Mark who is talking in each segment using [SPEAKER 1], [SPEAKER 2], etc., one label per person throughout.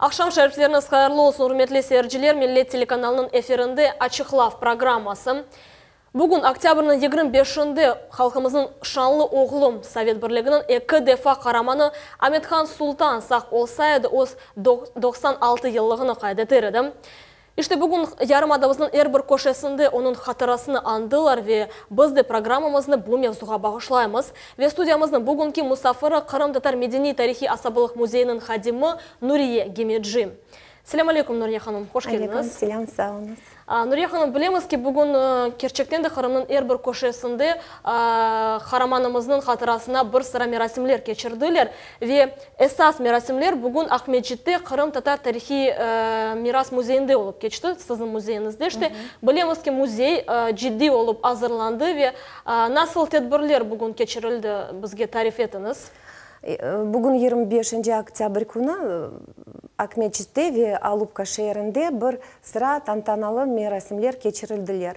[SPEAKER 1] Aqşam şerifleriñiz hayırlı olsun, ürmetli seyirciler, Millet telekanalınıñ efirinde Açıq laf programması. Bugün, oktâbrniñ 25-inde, halqımıznıñ şanlı oğlu, Sovet Birliginiñ eki defa qaramanı Amethan Sultan sağ olsa edi, öz 96 yıllığını qayd eter edi. İşte bugün yarımadamıznıñ er bir köşesinde onıñ hatırasını añdılar ve biz de programmamıznı bu mevzuğa bağışlaymız. Ve studiyamıznıñ bugünki musafiri Qırımtatar medeniy-tarihiy asabalıq müzeyiniñ hadimi Nuriye Gemeci. Selâm aleyküm, Nuriye hanım, hoş keliñiz.
[SPEAKER 2] Aleyküm selâm, sağ oluñız.
[SPEAKER 1] Nuriye hanım, bilemiz ki, bugün kerçekten de Qırımnıñ er bir köşesinde qaramanımıznıñ hatırasına bir sıra merasimler keçirdiler. Ve esas merasimler bugün Aqmescitte Qırımtatar tarihiy miras müzeyinde olıp keçti, siziñ müzeyiñizde. İşte, bilemiz ki, müzey ciddiy olıp azırlandı ve nasıl tedbirler bugün keçirildi, bizge tarif etiñiz.
[SPEAKER 2] Bugün 25 oktâbr künü Aqmescitte ve Alupka şeerinde bir sıra tantanalı merasimler keçirildiler.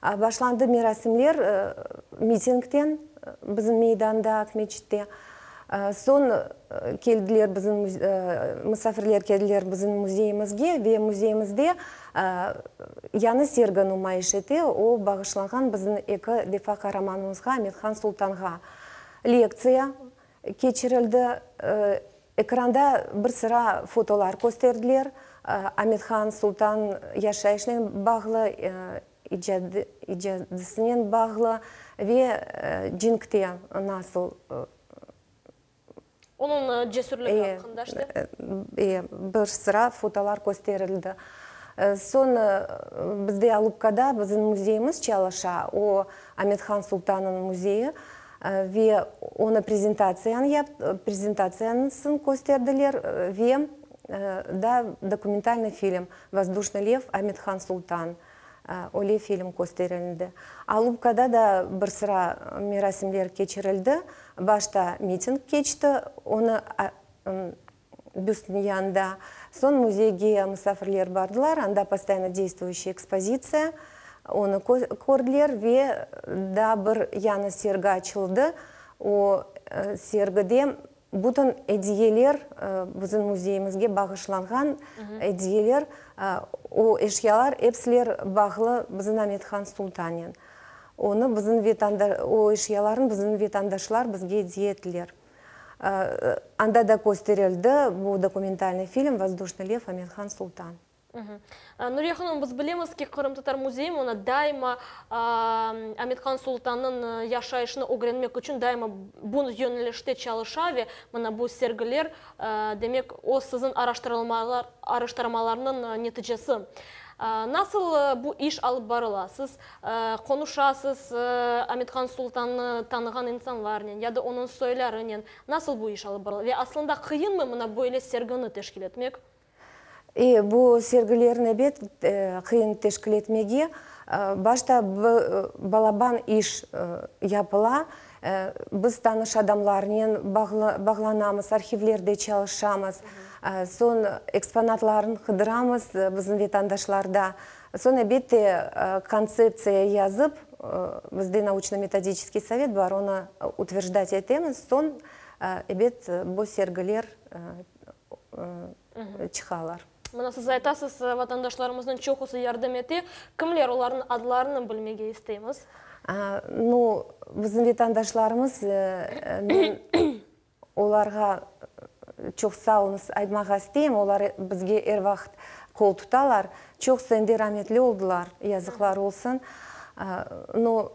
[SPEAKER 2] Başlandı merasimler mitingten bizim meydanda Aqmescitte. Soñ keldiler bizim musafirler keldiler bizim müzeyimizge ve müzeyimizde yañı sergi numayış ete, o bağışlanğan bizim eki defa qaramanımızğa Amethan Sultanğa. Lektsiya keçirildi, ekranda bir sıra fotolar kösterdiler, Amethan Sultan yaşayışnen bağlı, icadısınen bağlı ve cenkte nasıl.
[SPEAKER 1] Onıñ cesürligi aqqında işte.
[SPEAKER 2] Bir sıra fotolar kösterildi. Soñ bizde Alupkada bizim müzeyimiz çalışa, o Amethan Sultannıñ müzeyi ve onı prezentatsiyanı prezentatsiyanısın kösterdiler ve da dokumentalnıy film Vozduşnıy lev Amethan Sultan öyle film kösterildi. Alupkada da bir sıra merasimler keçirildi. Başta miting keçti, onı büstniñ yanında. Soñ müzeyge musafirler bardılar, anda postoyanno deystvuyuşçiy ekspozitsiya, onı kördiler ve daa bir yañı sergi açıldı. O sergide bütün ediyeler, bizim müzeyimizge bağışlanğan ediyeler, o eşyalar epsiler bağlı bizim Amethan Sultanen. Onı bizim vetanda, o eşyalarnı bizim vetandaşlar bizge ediye ettiler. Anda da kösterildi bu dokumentalnıy film Vozduşnıy lev Amethan Sultan.
[SPEAKER 1] Nuriye hanım, biz bilemiz ki, Qırımtatar müzeyi mına daima Amethan Sultannıñ yaşayışını ögrenmek içün daima bu yönelişte çalışa ve mına bu sergiler, demek, o siziñ araştırmalarnıñ neticesi. Nasıl bu iş alıp barıla? Siz qonuşasız Amethan Sultannı tanığan insanlarnen ya da onıñ soylarınen. Nasıl bu iş alıp barıla? Ve aslında qıyınmı mına böyle sergini teşkil etmek?
[SPEAKER 2] E, bu sergilerni, ebet, qıyın teşkil etmege. Başta balaban iş yapıla. Biz tanış adamlarnen bağlanamız, arhivlerde çalışamız. Soñ eksponatlarnı qıdıramız bizim vetandaşlarda. Soñ, elbette, kontseptsiya yazıp, bizde nauçno-metodiçeskiy sovet bar, onı utverjdat etemiz. Soñ, ebet, bu sergiler çıqalar.
[SPEAKER 1] Mına siz aytasız, vatandaşlarımıznıñ çoqusı yardım ete. Kimler, olarnıñ adlarını bilmege isteymiz.
[SPEAKER 2] Nu, bizim vatandaşlarımız, men olarğa çoq sağ oluñız aytmağa isteyim, olar bizge er vaqıt qol tutalar. Çoqusı endi rametli oldılar, yazıqlar olsun. Nu,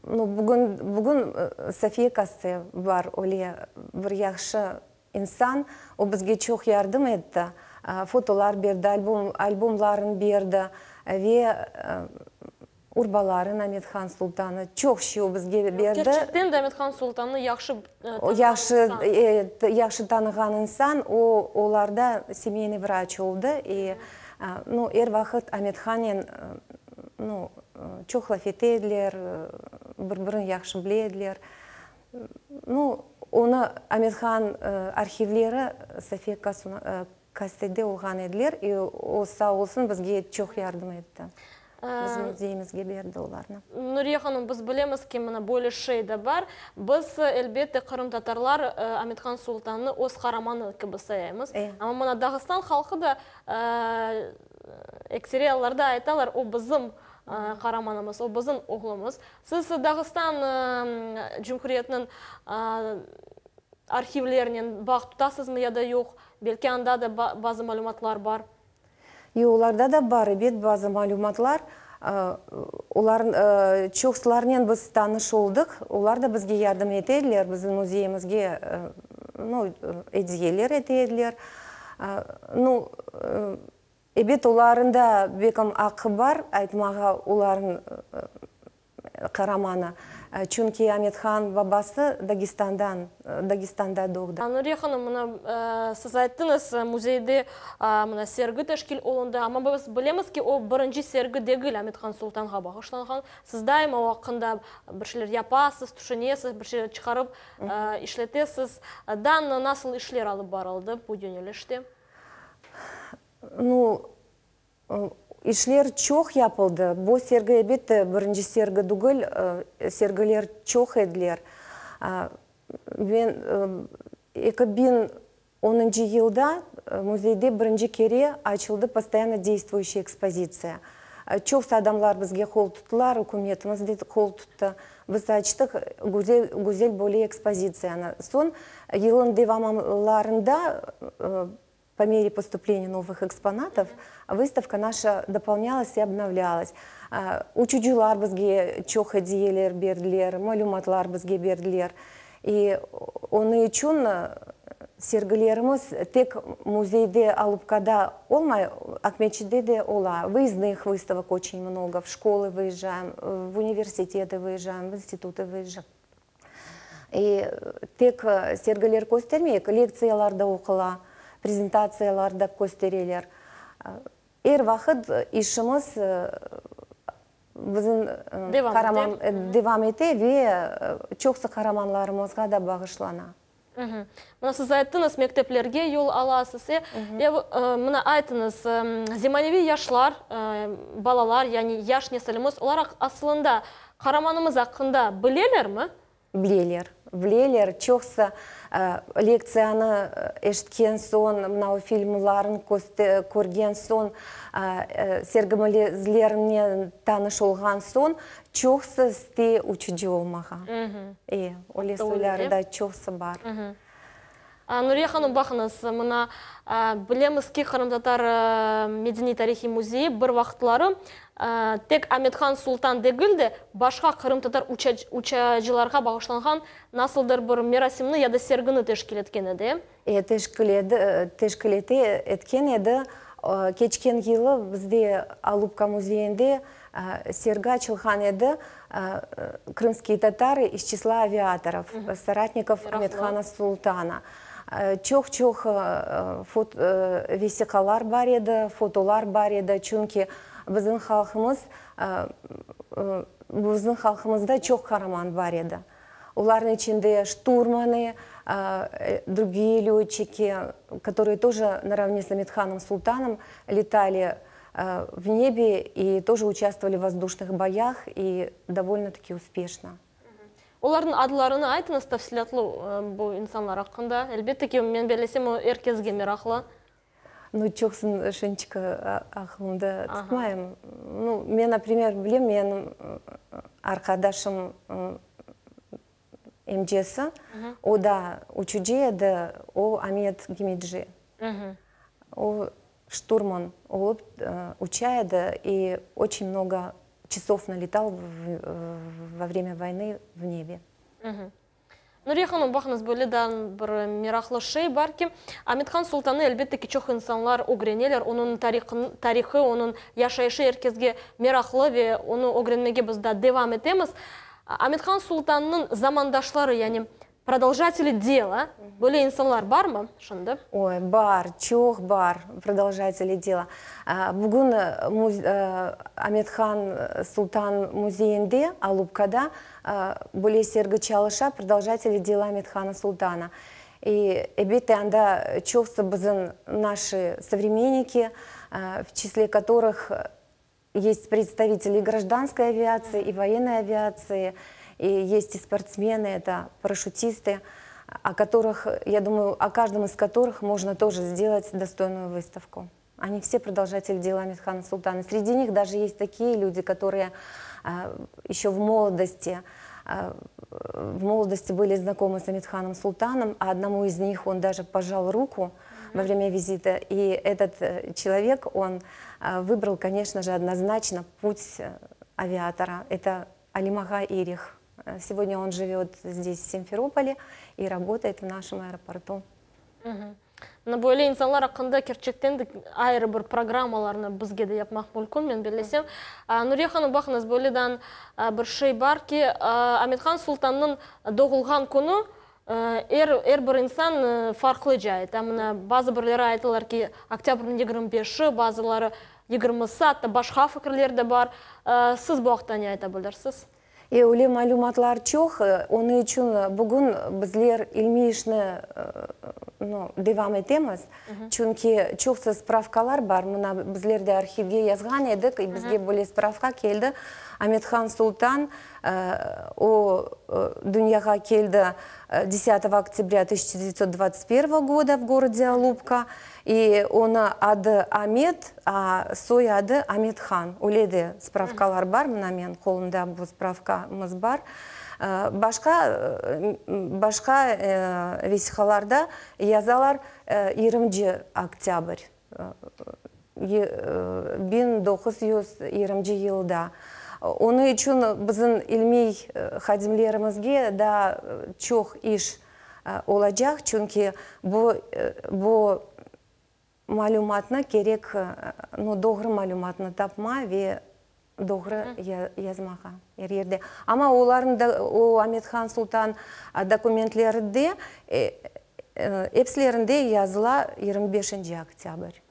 [SPEAKER 2] nu, bugün, bugün Sofiya Kastse bar, öyle bir yahşı İnsan, o bizge çoq yardım etti, fotolar berdi, albom, albomlarını berdi ve urbalarını Amethan Sultanı, çoq şey o bizge berdi.
[SPEAKER 1] Kerçekten de Amethan Sultannı yahşı
[SPEAKER 2] tanığan insan. Yahşı, yahşı tanığan insan, o, olarda semeyniy vraç oldı i, nu, er vaqıt Amethannen, nu, çoq laf ete ediler, bir-birini yahşı bile ediler. Nu, onı Amethan arhivleri Sofiya Kastede olğan ediler, i o sağ olsun bizge çoq yardım etti. Bizim müzeyimizge berdi olarnı.
[SPEAKER 1] Nuriye hanım, biz bilemiz ki, mına böyle şey de bar. Biz, elbette, qırımtatarlar Amethan Sultannı öz qaramanı kibi sayaymız. Amma mına Dağıstan halqı da ekseriy allarda aytalar, o bizim qaramanımız, o bizim oğlumız. Siz Dağıstan Cumhuriyetiniñ arhivlerinen bağ tutasızmı ya da yoq? Belki anda da bazı malümatlar bar.
[SPEAKER 2] Yoq, olarda da bar, ebet, bazı malümatlar. Olar, çoqsularnen biz tanış oldıq, olar da bizge yardım ete ediler, bizim müzeyimizge, nu, ediyeler ete ediler. Nu, ebet, olarıñ da bekim aqqı bar aytmağa, olarıñ Qaramanı. Çünki Amet-Han babası Dagestandan, Dagestanda doğdı.
[SPEAKER 1] Nuriye hanım, mına, siz ayttıñız, müzeyde, mına, sergi teşkil olundı, amma biz bilemiz ki, o birinci sergi degil Amet-Han Sultanğa bağışlanğan. Siz daima o aqqında bir şeyler yapasız, tüşünesiz, bir şeyler çıqarıp işletesiz. Daa nasıl işler alıp barıldı bu yönelişte?
[SPEAKER 2] Nu, İşler çoq yapıldı. Bu sergi, elbette, birinci sergi degil, sergiler çoq ediler. Men 2010-ncı yılda müzeyde birinci kere açıldı postoyanno deystvuyuşiy ekspozitsiya. Çoqsa adamlar bizge qol tuttılar, ükümetimiz de qol tuttı. Biz açtıq güzel, güzel böyle ekspozitsiyanı. Soñ yılın devamlarında Po mere postupleniya novıh eksponatov, vystavka naşa dopolnâlas i obnovlâlas. Uçucılar bizge çoq ediyeler berdiler, malümatlar bizge berdiler. I onıñ içün sergilerimiz tek müzeyde, Alupkada olmay, Aqmescitte de ola. Vıyezdnıh vystavok oçen mnogo, v şkolı vıyezzhaem, v universitety vıyezzhaem, v instituty vıyezzhaem. Tek sergiler köstermeyik, lektsiyalar da oqula, prezentatsiyalar da köstereler. Er vaqıt işimiz bizim qaraman devam ete ve çoqusı qaramanlarımızğa da bağışlana.
[SPEAKER 1] Mına siz ayttıñız, mekteplerge yol alasız, e? Ve mına aytıñız, zemaneviy yaşlar, balalar, yani yaş nesilimiz, olar asılında qaramanımız aqqında bilelermi?
[SPEAKER 2] Bileler, bileler. Çoqsa lektsiyanı eşitken soñ, mına o filmlarnı körgen soñ, sergimizlernen tanış olğan soñ, Çoqsı istey uçucı olmağa. E, öyle soyları da çoqsı bar.
[SPEAKER 1] Nuriye hanım, baqıñız, mına, bilemiz ki, Qırımtatar medeniy-tarihiy müzeyi bir vaqıtları tek Amethan Sultan degil de, başqa qırımtatar uçacılarğa bağışlanğan nasıldır bir merasimni ya da sergini teşkil etken edi.
[SPEAKER 2] E, teşkil ete, etken edi. Keçken yılı bizde Alupka müzeyinde sergi açılğan edi, Krımskiye tatarı iz çisla aviatorov, soratnikov Amethana Sultana. Çoq-çoq vesiqalar bar edi, fotolar bar edi, çünki bizim halqımız, bizim halqımızda çoq qaraman bar edi. Olarnıñ içinde şturmanı, drugiye lötçiki, kotorıye toje naravne s Amethanom Sultanom letali v nebe i toje uçastvovali v vozduşnıh boyah i dovolno-taki uspeşno.
[SPEAKER 1] Olarnıñ adlarını aytıñız tafsilâtlı bu insanlar aqqında. Elbette ki, men bellesem, o er kesge meraqlı.
[SPEAKER 2] Nu, çoqsın şunçık aqılımda tutmayım. Nu, men, naprimer, bilem, menim arqadaşım emcesi, o da uçucı edi, o Amet Gemeci. O şturman olıp uça edi i oçen mnogo çasov naletal vo vremya voynı v nebe.
[SPEAKER 1] Nuriye hanım, baqıñız, böyle daa bir meraqlı şey bar ki, Amethan Sultannı, elbette ki, çoq insanlar ögreneler, onıñ tarihı, onıñ yaşayışı er kesge meraqlı ve onı ögrenmege biz daa devam etemiz. Amethan Sultannıñ zamandaşları, yani prodolžateli dela, böyle insanlar barmı şimdi?
[SPEAKER 2] Oy, bar, çoq bar prodolžateli dela. Bugün Amethan Sultan müzeyinde, Alupkada, Böyle sergi çalışa, Prodolžateli dela Amethana Sultana. I, elbette, anda çoqsı bizim, naşı sovremenniki, v çisle kotorıh. Есть представители и гражданской авиации, и военной авиации, и есть и спортсмены, это парашютисты, о которых, я думаю, о каждом из которых можно тоже сделать достойную выставку. Они все продолжатели дела Амет-Хана Султана. Среди них даже есть такие люди, которые еще в молодости, в молодости были знакомы с Амет-Ханом Султаном, а одному из них он даже пожал руку во время визита. И этот человек, он выбрал, конечно же, однозначно путь авиатора. Это Алим-ага Ирих. Сегодня он живет здесь, в Симферополе, и работает в нашем аэропорту.
[SPEAKER 1] Mına böyle insanlar aqqında kerçekten de ayrı bir programmalarnı bizge de yapmaq mümkün, men bellesem. Nuriye hanım, baqıñız, böyleden bir şey bar ki, Amethan Sultannıñ doğulğan künü er, er bir insan farqlıca ayta. Mına bazı birleri aytalar ki, oktâbrniñ 25-i, bazıları 20-si, atta başqa fikirler de bar. Siz bu aqta ne ayta bilirsiz?
[SPEAKER 2] Öyle malümatlar çoq, onıñ içün bugün bizler ilmiy işni devam etemiz, çünki çoqsa spravkalar bar, mına bizler de arhivge yazğan edik, bizge böyle spravka keldi, Amethan Sultan, o dünyağa keldi desâtogo oktâbrâ tısyaça devitsot dvadtsat pervogo goda v gorode Alupka, i onı adı Amet, a soyadı Amethan, öyle de spravkalar bar, mına men qolumda bu spravkamız bar. Başqa, başqa vesiqalarda yazalar yigirminci oktâbr, 1920 yılda. Onıñ içün bizim ilmiy hadimlerimizge daa çoq iş olacaq, çünki bu, bu malümatnı kerek, no, doğru malümatnı tapma ve doğru yazmağa er yerde. Amma olarnıñ da, o Amethan Sultan dokumentlerinde epsilerinde yazıla 25-nci oktâbr.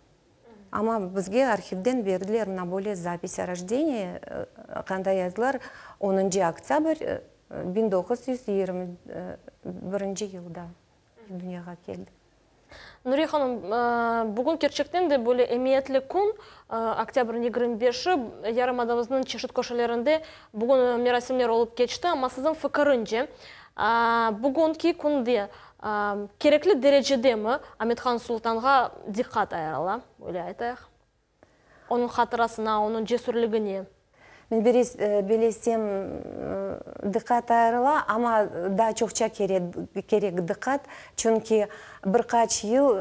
[SPEAKER 2] Amma bizge arhivden berdiler mına böyle zapis o rojdenii, qanda yazdılar onuncı oktâbr 1921-nci yılda dünyağa keldi.
[SPEAKER 1] Nuriye hanım, bugün kerçekten de böyle emiyetli kün, oktâbrniñ 25-i, yarımadamıznıñ çeşit köşelerinde bugün merasimler olıp keçti, amma siziñ fikirince, bugünki künde kerekli derecedemi Amethan Sultanğa diqqat ayırıla, öyle aytayıq, onıñ hatırasına, onıñ cesürligine?
[SPEAKER 2] Men bilesem, diqqat ayırıla, amma daa çoqça kerek diqqat, çünki bir qaç yıl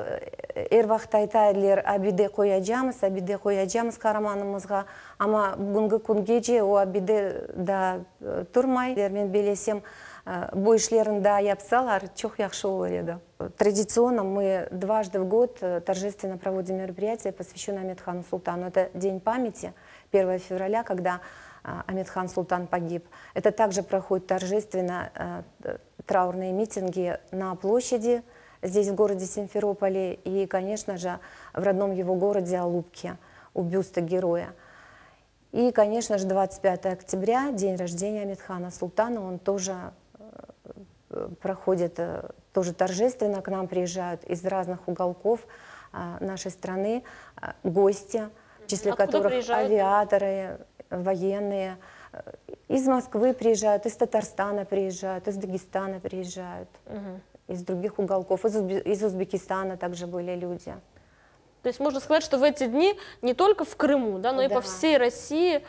[SPEAKER 2] er vaqıt ayta ediler, abide qoyacamız, abide qoyacamız qaramanımızğa, amma bugünki küngece o abide daa turmay. Men bilesem, bu işlerni daa yapsalar, çoq yahşı olur edi. Традиционно мы дважды в год торжественно проводим мероприятие, посвященное Аметхану Султану. Это День памяти, 1 февраля, когда Аметхан Султан погиб. Это также проходит торжественно траурные митинги на площади здесь, в городе Симферополе, и, конечно же, в родном его городе Алупке, у бюста героя. И, конечно же, 25 октября, день рождения Аметхана Султана, он тоже проходит тоже торжественно, к нам приезжают из разных уголков нашей страны гости, в числе
[SPEAKER 1] Откуда
[SPEAKER 2] которых
[SPEAKER 1] приезжают?
[SPEAKER 2] авиаторы, военные. Из Москвы приезжают, из Татарстана приезжают, из Дагестана приезжают, из других уголков, из Узбекистана также были люди.
[SPEAKER 1] То есть можно сказать, что в эти дни не только в Крыму, да, но и по всей России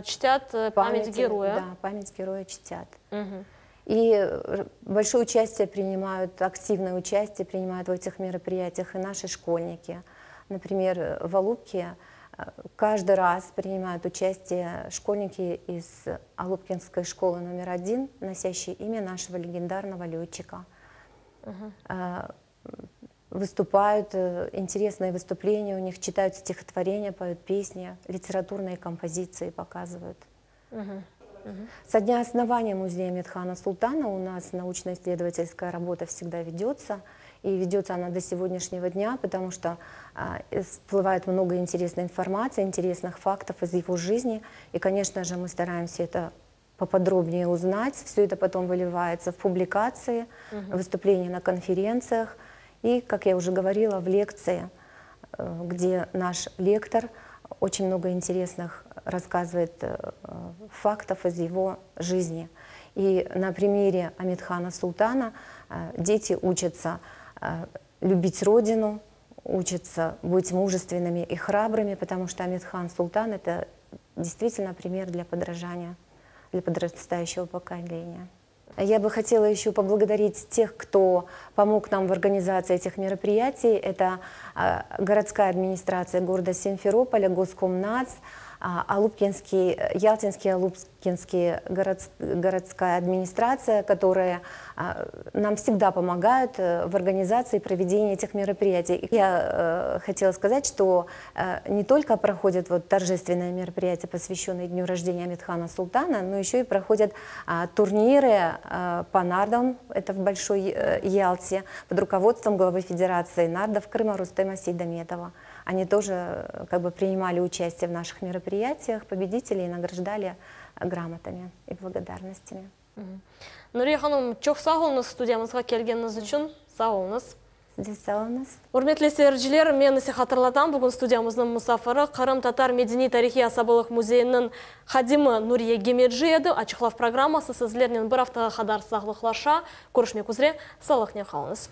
[SPEAKER 1] чтят память героя.
[SPEAKER 2] Да, память героя чтят. И большое участие принимают, активное участие принимают в этих мероприятиях и наши школьники. Например, в Алупке каждый раз принимают участие школьники из Алупкинской школы номер 1, носящие имя нашего легендарного летчика. Выступают, интересные выступления у них, читают стихотворения, поют песни, литературные композиции показывают. Со дня основания музея Аметхана Султана у нас научно-исследовательская работа всегда ведется. И ведется она до сегодняшнего дня, потому что всплывает много интересной информации, интересных фактов из его жизни. И, конечно же, мы стараемся это поподробнее узнать. Все это потом выливается в публикации, выступления на конференциях и, как я уже говорила, в лекции, где наш лектор. Очень много интересных рассказывает фактов из его жизни. И на примере Амет-Хана Султана дети учатся любить родину, учатся быть мужественными и храбрыми, потому что Амет-Хан Султан – это действительно пример для подражания, для подрастающего поколения. Я бы хотела еще поблагодарить тех, кто помог нам в организации этих мероприятий. Это городская администрация города Симферополя, Госкомнац, Алупкинский, Ялтинский, Алупкинский городская администрация, которая нам всегда помогают в организации и проведении этих мероприятий. Я хотела сказать, что не только проходят вот торжественные мероприятия, посвященные дню рождения Амет-Хана Султана, но еще и проходят турниры по нардам, это в Большой Ялте, под руководством главы Федерации нардов Крыма Рустема Сейдаметова. Они тоже как бы принимали участие в наших мероприятиях, победителей награждали грамотами и благодарностями.
[SPEAKER 1] Nuriye hanım, çoq sağ oluñız studiyamızğa kelgeniñiz içün. Sağ oluñız.
[SPEAKER 2] Sağ oluñız.
[SPEAKER 1] Ürmetli seyirciler, men ise hatırlatam, bugün studiyamıznıñ musafiri Qırımtatar medeniy tarihiy asabalıq müzeyiniñ hadimi Nuriye Gemeci edi. Açıqlav programması sizlernen bir aftağa qadar sağlıqlaşa. Körüşmek üzre, sağlıqnen qalıñız.